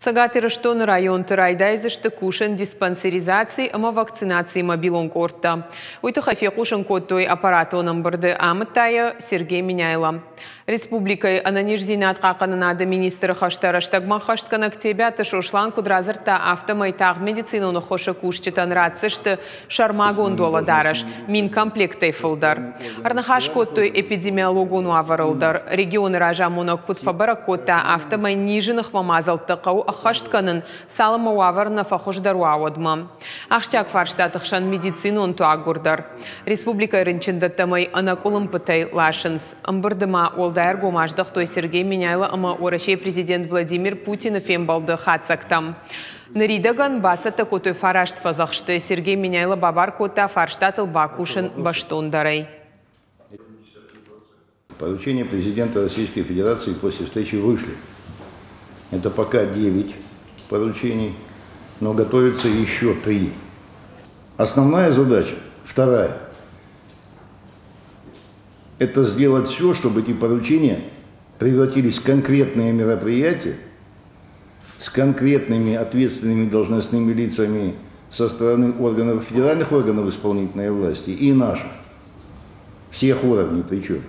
Цӕгат Ирыстоны районты райдайдзысты кусын диспансеризаци ӕмӕ вакцинацийы мобилон къордтӕ. Уый тыххӕй фехъусын кодтой аппаратон ӕмбырды, амыдта йӕ Сергей Меняйло. Республикӕйы ӕнӕниздзинад хъахъхъӕнынады министры хӕстӕ рӕстӕгмӕ ӕххӕстгӕнӕг Тебиаты Сослан куыд радзырдта, афтӕмӕй тагъд медицинон ӕххуысы кусджытӕн ратдзысты сӕрмагонд уӕлӕдарӕс 1000 комплектӕй фылдӕр. Ӕрныхас кодтой эпидемиологон уавӕрыл дӕр. Регионы разамонӕг куыд фӕбӕрӕг кодта, афтӕмӕй низы ныхмӕ мадзӕлттӕ хъӕуы ӕххӕст кӕнын, цалынмӕ уавӕр нӕ фӕхуыздӕр уа, уӕдмӕ. Ахсджиаг фарстаты хсӕн медицинон туаггуыр дӕр. Республикӕйы рынчындӕттӕм ӕй ӕнӕкъуылымпытӕй ласынц. Ӕмбырды ма уӕлдай ӕргом аздӕхтой Сергей Меняйло ӕмӕ Уӕрӕсейы президент Владимир Путины фембӕлды хатдзӕгтӕм. Ныридӕгӕн бацӕттӕ кодтой фараст фӕдзӕхсты. Сергей Меняйло бабар кодта фарстатыл бакусын бӕстондӕрӕй. Поручения президента Российской Федерации после встречи вышли. Это пока 9 поручений, но готовится еще три. Основная задача, вторая, это сделать все, чтобы эти поручения превратились в конкретные мероприятия с конкретными ответственными должностными лицами со стороны органов, федеральных органов исполнительной власти и наших, всех уровней причем,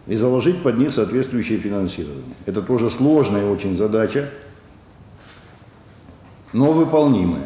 и заложить под них соответствующее финансирование. Это тоже сложная очень задача, но выполнимая.